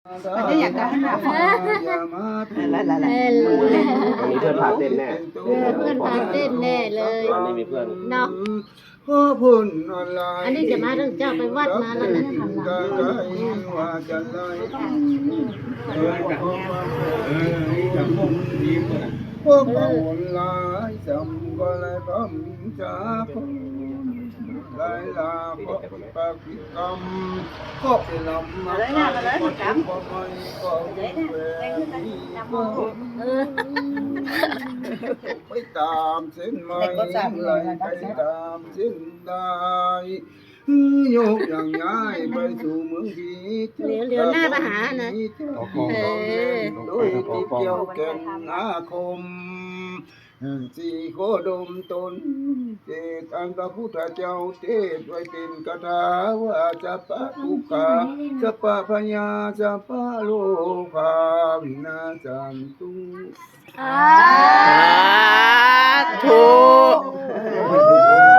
ອັນນີ້ຢາກຈະໃຫ້ມາ ເອີ ມີເພື່ອນພາເຕັ້ນແນ່ ເອີ ເພື່ອນພາເຕັ້ນແນ່ເລີຍ ອັນນີ້ມີເພື່ອນເນາະ ຂໍເພິ່ນອອນລາຍ ອັນນີ້ຈະມາເລື່ອງເຈົ້າໄປວັດມາແລ້ວນະ ກາຍວ່າຈະໄດ້ ເອີ ພວກເຮົາອອນລາຍ ຈຳບໍ່ໄດ້ພຳຈາ ຫຼາຍລາ ຂໍປາກ ກຳ ຂອບໃຈນຳມາ ມາເລີຍ ມາເລີຍ ມາຈັບ ໄປຕາມເສັ້ນໄມ້ ໄຫຼໄປຕາມເສັ້ນໄດ້ ຍົກຍ່າງຍ້າຍໄປສູ່ເມືອງພີດ ຫຼຽວ ຫຼຽວໜ້າມາຫານະ ເອີ ໂດຍຕິດກ່ຽວແກ່ນອາຄົມ ຊິຂໍດົມຕົນ ເທດອັນພະພຸດທະເຈົ້າເທດໄວ້ເປັນຄາຖາວ່າ ສັບພະທຸກຂາ ສັບພະພະຍາ ສັບພະໂລກາ ວິນາສັນຕຸ ສາ